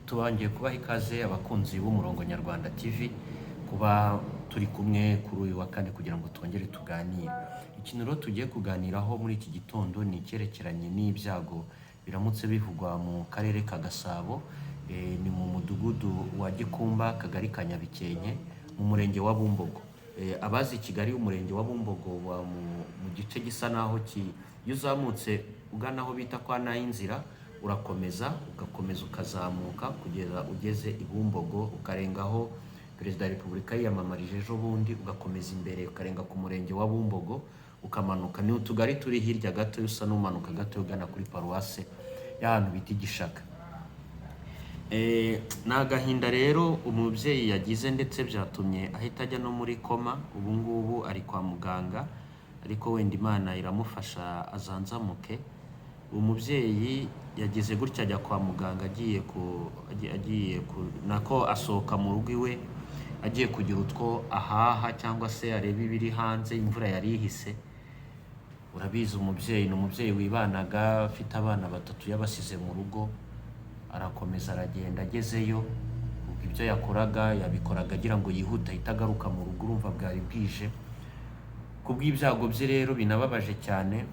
Tubongeye kubaha ikaze, abakunzi b'Umurongo Nyarwanda TV, kuba turi kumwe kuri uyu wa kane kugira ngo twongere tuganire. Ikintu rero tugiye kuganiraho muri iki gitondo ni icyerekeranye n'ibyago biramutse bivugwa mu karere ka Gasabo, ni mu mudugudu wa Gikumba, akagari ka Nyabikenke, mu murenge wa Bumbogo. Abazi Kigali, umurenge wa Bumbogo wa mu gice gisa naho iyo uzamutse ugana aho bita kwa Nayinzira, urakomeza ugakomeza ukazamuka kugeza ugeze i Bumbogo, ukarengaho Perezida wa Repubulika yiyamamarije ejo bundi, ugakomeza imbere ukarenga ku murenge wa Bumbogo, ukamanuka. Ni utugari turi hirya gato, usa n'umanuka gato ugana kuri paruwase y'ahantu bita Igishaka. Ni agahinda rero umubyeyi yagize, ndetse byatumye ahita ajya no muri koma. Ubu ngubu ari kwa muganga, ariko wenda Imana iramufasha azanzamuke. Umubyeyi yagize gutya ajya kwa muganga, agiye ku agiye, agiye ku nako asohoka mu rugo iwe agiye kugira utwo ahaha cyangwa se arebe ibiri hanze. Imvura yari ihise. Urabizi, umubyeyi ni umubyeyi wibanaga, afite abana batatu yabasize mu rugo. Arakomeza aragenda, agezeyo ubwo ibyo yakoraga yabikoraga agira ngo yihute ahite agaruka mu rugo. Urumva bwari bwije. Ku bw'ibyago bye rero binababaje cyane,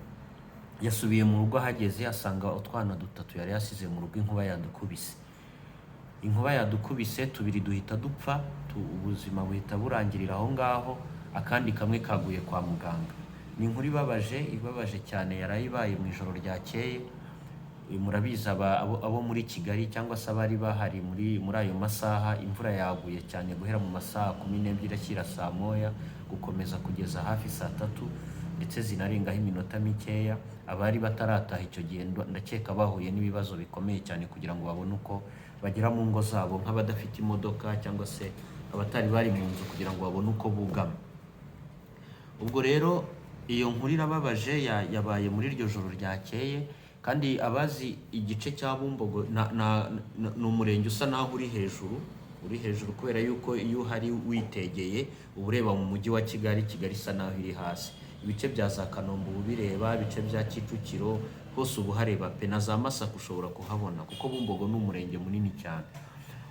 yasubiye mu rugo, ahageze asanga utwana dutatu yari yasize mu rugo inkuba yadukubise. Inkuba yadukubise tubiri duhita dupfa, ubuzima buhita burangirira aho ngaho, akandi kamwe kaguye kwa muganga. Ni inkuru ibabaje, ibabaje cyane, yaraye ibaye mu ijoro ryakeye. Murabizi abo muri Kigali cyangwa se abari bahari muri ayo masaha, imvura yaguye cyane guhera mu masaha 12 ashyira saa moya, gukomeza kugeza hafi saa tatu, ndetse zinarengaho iminota mikeya. Abari batarataha icyo gihe ndakeka bahuye n'ibibazo bikomeye cyane kugira ngo babone uko bagera mu ngo zabo, nk'abadafite imodoka cyangwa se abatari bari mu nzu kugira ngo babone uko bugama. Ubwo rero iyo nkuru irababaje, yabaye muri iryo joro ryakeye. Kandi abazi igice cya Bumbogo, ni umurenge usa naho uri hejuru, uri hejuru kubera yuko iyo uhari witegeye uba ureba mu mujyi wa Kigali, Kigali isa naho iri hasi. Ibice bya za Kanombe uba ubireba, ibice bya Kicukiro hose uba uhareba pe, na za Masaka ushobora kuhabona, kuko Bumbogo ni umurenge munini cyane.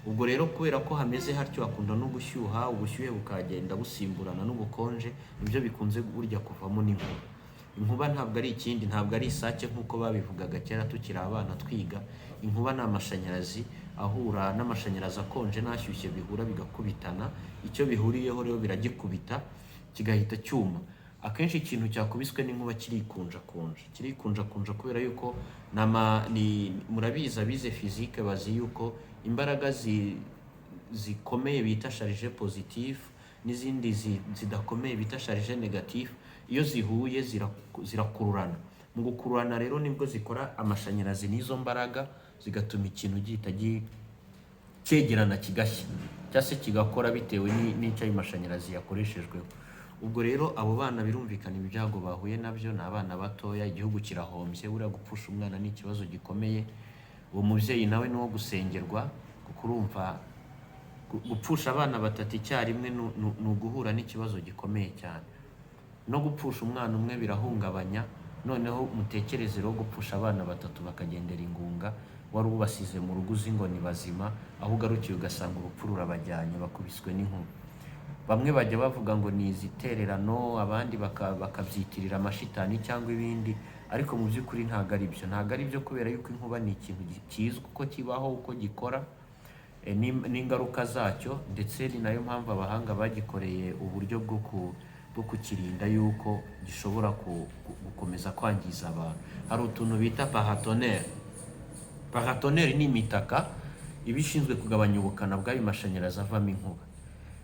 Ubwo rero kubera ko hameze hatyo, hakunda no gushyuha, ubushyuhe bukagenda busimburana n'ubukonje, nibyo bikunze burya kuvamo n'inkuba. Inkuba ntabwo ari ikindi, ntabwo ari isake nk'uko babivugaga kera tukiri abana twiga. Inkuba ni amashanyarazi ahura n'amashanyarazi akonje n'ashyushye, bihura bigakubitana. Icyo bihuriyeho rero biragikubita kigahita cyuma. Akenshi ikintu cyakubiswe n'inkuba kirikunjakunja, kirikunjakunja kubera yuko murabizi, abize physique bazi yuko imbaraga zikomeye bita charge positive n'izindi zidakomeye bita charge négative, iyo zihuye zirakururana. Mu gukururana rero nibwo zikora amashanyarazi n'izo mbaraga zigatuma ikintu gihita cyegerana kigashya cyangwa se kigakora, bitewe n'icyo ayo mashanyarazi yakoreshejweho. Ubwo rero abo bana birumvikana ibyago bahuye nabyo, ni abana batoya, igihugu kirahombye. Buriya gupfusha umwana ni ikibazo gikomeye. Uwo mubyeyi nawe ni uwo gusengerwa, kuko urumva gupfusha abana batatu icyarimwe ni uguhura n'ikibazo gikomeye cyane. No gupfusha umwana umwe birahungabanya, noneho mutekereze rero gupfusha abana batatu bakagendera ingunga, wari ubasize mu rugo uzi ngo ni bazima, aho ugarukiye ugasanga urupfu rurabajyanye, bakubiswe n'inkuba. Bamwe bajya bavuga ngo ni izitererano, abandi bakabyitirira amashitani cyangwa ibindi, ariko mu by'ukuri ntabwo ari byo, ntabwo ari byo, kubera yuko inkuba ni ikintu kizwi uko kibaho, uko gikora, n'ingaruka zacyo. Ndetse ni nayo mpamvu abahanga bagikoreye uburyo bwo kukirinda yuko gishobora gukomeza kwangiza abantu. Hari utuntu bita paratonnerre. Paratonnerre ni imitaka iba ishinzwe kugabanya ubukana bw'ayo mashanyarazi avamo inkuba.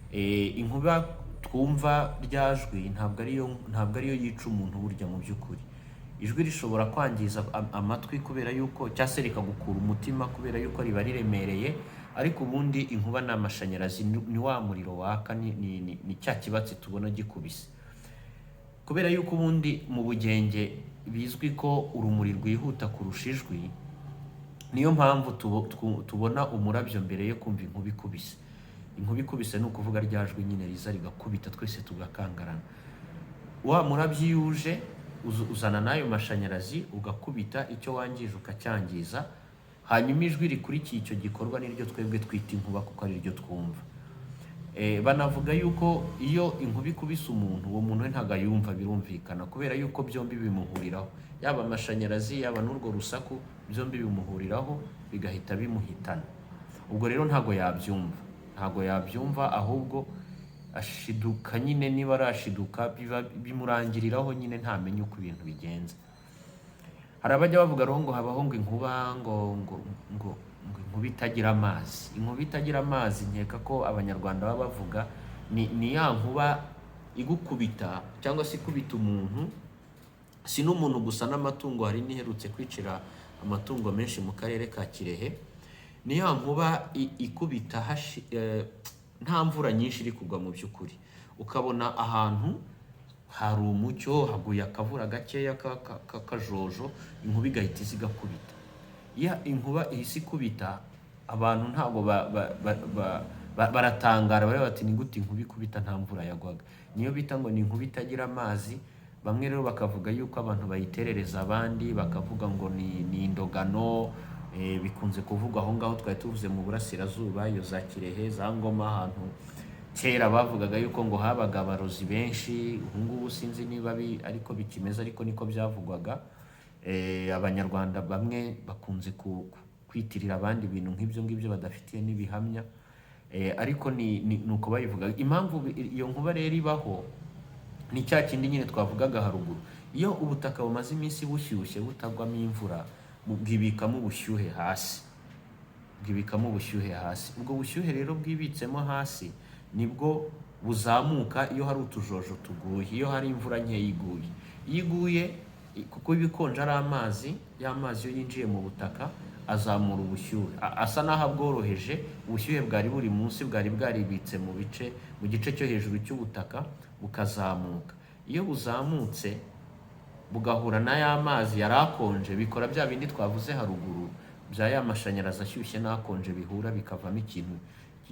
Inkuba twumva, rya jwi, ntabwo ariyo yica umuntu burya. Mu by'ukuri ijwi rishobora kwangiza amatwi kubera yuko, cyangwa se rikagukura umutima kubera yuko riba riremereye, ariko ubundi inkuba ni amashanyarazi, ni wa muriro waka, ni cya kibatsi tubona gikubise. Kubera yuko ubundi mu bugenge bizwi ko urumuri rwihuta kurusha ijwi, niyo mpamvu tubona umurabyo mbere yo kumva inkuba ikubise. Inkuba ikubise ni ukuvuga rya jwi nyine riza rigakubita, twese tugakangarana. Wa murabyo iyo uje uzana n'ayo mashanyarazi, ugakubita, icyo wangije ukacyangiza. Hanyuma ijwi rikurikiye icyo gikorwa niryo twebwe twita inkuba, kuko ari ryo twumva. Banavuga yuko iyo inkuba ikubise umuntu, uwo muntu we ntabwo ayumva, birumvikana, kubera yuko byombi bimuhuriraho, yaba amashanyarazi, yaba n'urwo rusaku, byombi bimuhuriraho bigahita bimuhitana. Ubwo rero ntabwo yabyumva, ntabwo yabyumva, ahubwo ashiduka nyine, niba arashiduka biba bimurangiriraho nyine, ntamenye uko ibintu bigenze. Hari abajya bavuga rero ngo habaho ngo inkuba ngo inkuba itagira amazi. Inkuba itagira amazi, nkeka ko Abanyarwanda baba bavuga ni ya nkuba igukubita cyangwa se ikubita umuntu, si n'umuntu gusa, n'amatungo. Hari n'iherutse kwicira amatungo menshi mu karere ka Kirehe. Ni ya nkuba ikubita nta mvura nyinshi iri kugwa. Mu by'ukuri ukabona ahantu hari umucyo, haguye akavura gakeya k'akajojo, inkuba igahita iza igakubita. Iyo inkuba ihise ikubita, abantu ntabwo baratangara, bareba bati: "Ni gute inkuba ikubita nta mvura yagwaga?" Niyo bita ngo ni inkuba itagira amazi. Bamwe rero bakavuga yuko abantu bayiterereza, abandi bakavuga ngo ni indogano. Bikunze kuvugwa aho ngaho twari tuvuze mu burasirazuba, iyo za Kirehe, za Ngoma, ahantu kera bavugaga yuko ngo habaga abarozi benshi. Ubu ngubu sinzi niba ariko bikimeze, ariko niko byavugwaga. Abanyarwanda bamwe bakunze kwitirira abandi ibintu nk'ibyo ngibyo badafitiye n'ibihamya. Ariko ni uko babivuga. Impamvu iyo nkuba rero ibaho ni cya kindi nyine twavugaga haruguru: iyo ubutaka bumaze iminsi bushyushye butagwamo imvura, bwibikamo ubushyuhe hasi, bwibikamo ubushyuhe hasi. Ubwo bushyuhe rero bwibitsemo hasi nibwo buzamuka iyo hari utujojo tuguye, iyo hari imvura nkeya iguye. Iyo iguye, kuko ibikonje ari amazi, ya mazi iyo yinjiye mu butaka azamura ubushyuhe, asa n'aho abworoheje. Ubushyuhe bwari buri munsi, bwari bwaribitse mu gice cyo hejuru cy'ubutaka, bukazamuka. Iyo buzamutse bugahura na ya mazi yari akonje, bikora bya bindi twavuze haruguru bya ya mashanyarazi ashyushye n'akonje bihura, bikavamo ikintu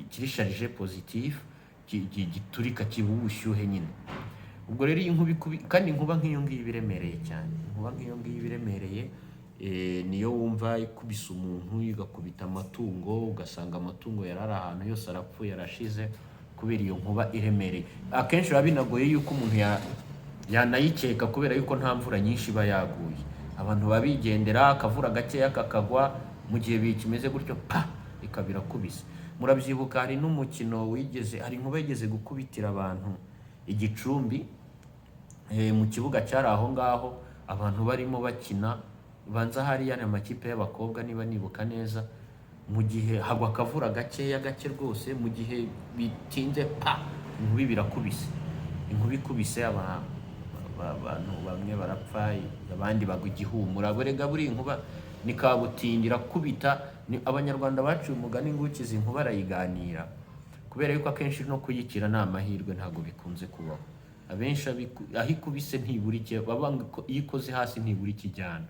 kiri chargé positif, giturika, kiba ubushyuhe nyine. Ubwo rero iyi nkuba kandi inkuba nk'iyo ngiyo iba iremereye cyane. Inkuba nk'iyo ngiyo iba iremereye, niyo wumva ikubise umuntu, igakubita amatungo, ugasanga amatungo yari ari ahantu yose arapfuye, arashize, kubera iyo nkuba iremereye. Akenshi biba binagoye yuko umuntu yanayikeka, kubera yuko nta mvura nyinshi iba yaguye. Abantu baba bigendera, akavura gakeya kakagwa, mu gihe bikimeze gutyo, pa, ikaba irakubise. Murabyibuka, hari n'umukino wigeze, hari inkuba yigeze gukubitira abantu igicumbi, mu kibuga cyari aho ngaho, abantu barimo bakina, banza hariya ni amakipe y'abakobwa niba nibuka neza. Mu gihe hagwa akavura gakeya, gake rwose, mu gihe bitinze, pa, inkuba birakubise. Inkuba ikubise, abantu bamwe barapfa, abandi bagwa igihumura. Burega buriya inkuba ni kabutindi, irakubita. Ni Abanyarwanda baciye umugani ngo ukize inkuba arayiganira, kubera yuko akenshi no kuyikira ni amahirwe, ntabwo bikunze kubaho. Abenshi aho ikubise ntibura icyo baba, iyo ikoze hasi ntibura ikijyana.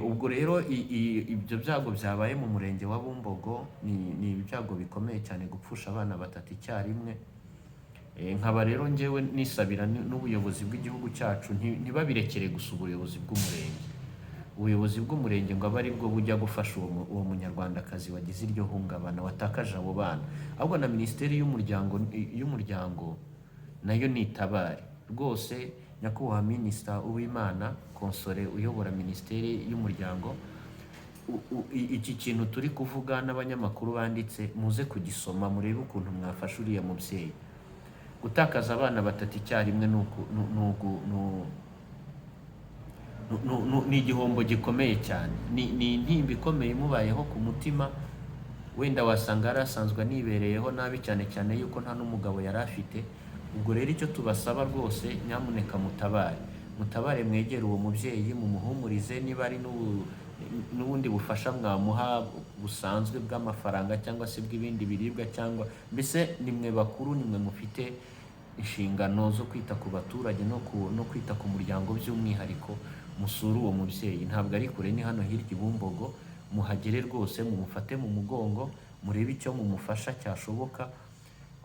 Ubwo rero ibyo byago byabaye mu murenge wa Bumbogo ni ibyago bikomeye cyane, gupfusha abana batatu icyarimwe. Nkaba rero njyewe nisabira n'ubuyobozi bw'igihugu cyacu, ntibabirekere gusa ubuyobozi bw'umurenge, ubuyobozi bw'umurenge ngo abe aribwo bujya gufasha uwo munyarwandakazi wagize iryo hungabana, watakaje abo bana, ahubwo na Minisiteri y'Umuryango nayo nitabare rwose. Nyakubahwa Minisita Uwimana Consolée uyobora Minisiteri y'Umuryango, iki kintu turi kuvuga n'abanyamakuru banditse, muze kugisoma, murebe ukuntu mwafasha uriya mubyeyi. Gutakaza abana batatu icyarimwe ni igihombo gikomeye cyane, ni intimba ikomeye imubayeho ku mutima. Wenda wasanga yari asanzwe anibereyeho nabi cyane cyane yuko nta n'umugabo yari afite. Ubwo rero icyo tubasaba rwose, nyamuneka mutabare, mutabare, mwegere uwo mubyeyi, mumuhumurize. Niba ari n'ubundi bufasha mwamuha busanzwe bw'amafaranga cyangwa se bw'ibindi biribwa, cyangwa mbese nimwe bakuru, nimwe mufite inshingano zo kwita ku baturage no kwita ku muryango by'umwihariko, musure uwo mubyeyi. Ntabwo ari kure, ni hano hirya i Bumbogo. Muhagere rwose, mumufate mu mugongo, murebe icyo mumufasha cyashoboka,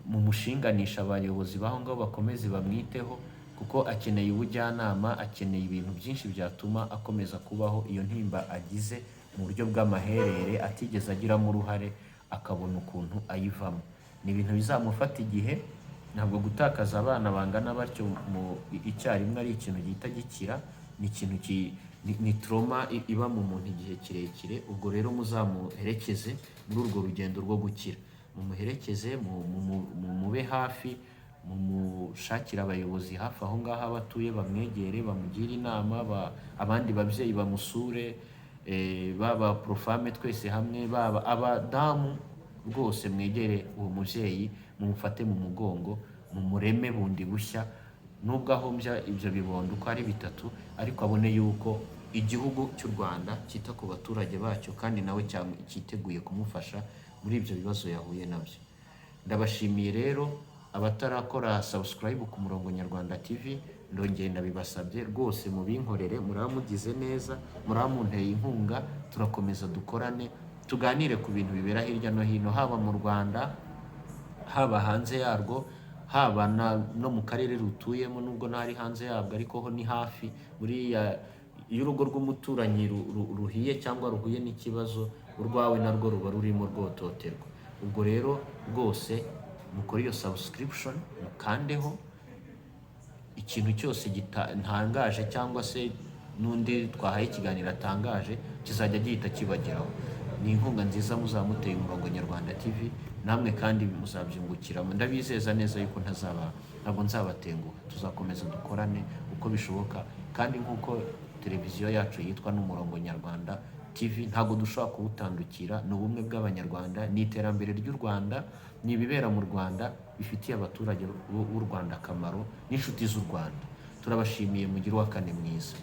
mumushinganisha abayobozi b'aho ngaho bakomeze bamwiteho, kuko akeneye ubujyanama, akeneye ibintu byinshi byatuma akomeza kubaho, iyo ntimba agize. mu buryo bw'amaherere atigeze agiramo uruhare, akabona ukuntu ayivamo. Ni ibintu bizamufata igihe. Ntabwo gutakaza abana bangana batyo mu icyarimwe ari ikintu gihita gikira. Ni ikintu ni trauma iba mu muntu igihe kirekire. Ubwo rero muzamuherekeze muri urwo rugendo rwo gukira, mumuherekeze, mube hafi, mumushakire abayobozi hafi aho ngaho aho atuye, bamwegere, bamugire inama, abandi babyeyi bamusure, baba Pro-Femmes twese hamwe, baba abadamu rwose, mwegere uwo mubyeyi, mumufate mu mugongo, mumureme bundi bushya. Nubwo ahombya ibyo bibondo uko ari bitatu, ariko abone yuko igihugu cy'u Rwanda cyita ku baturage bacyo, kandi nawe cyiteguye kumufasha muri ibyo bibazo yahuye nabyo. Ndabashimiye rero. Abatarakora subscribe ku Murongo Nyarwanda TV, ndongeye ndabibasabye rwose, mubinkorere, muraba mugize neza, muraba munteye inkunga. Turakomeza dukorane, tuganire ku bintu bibera hirya no hino, haba mu Rwanda, haba hanze yarwo, haba no mu karere rutuyemo, nubwo ntari hanze yabwo ariko ho ni hafi. Buriya iyo urugo rw'umuturanyi ruhiye cyangwa ruhuye n'ikibazo, urwawe narwo ruba rurimo rwototerwa. Ubwo rero rwose mukore iyo subscription, mukandeho. Ikintu cyose ntangaje cyangwa se n'undi twahaye ikiganiro atangaje kizajya gihita kibageraho. Ni inkunga nziza muzamuteye Umurongo Nyarwanda TV, namwe kandi muzabyungukiramo. Ndabizeza neza yuko ntabwo nzabatenguha. Tuzakomeza dukorane uko bishoboka, kandi nk'uko televiziyo yacu yitwa n'Umurongo Nyarwanda TV, ntabwo dushobora kuwutandukira. Ni ubumwe bw'Abanyarwanda, ni iterambere ry'u Rwanda, ni ibibera mu Rwanda bifitiye abaturage b'u Rwanda akamaro n'inshuti z'u Rwanda. Turabashimiye, mugire uwa kane mwiza.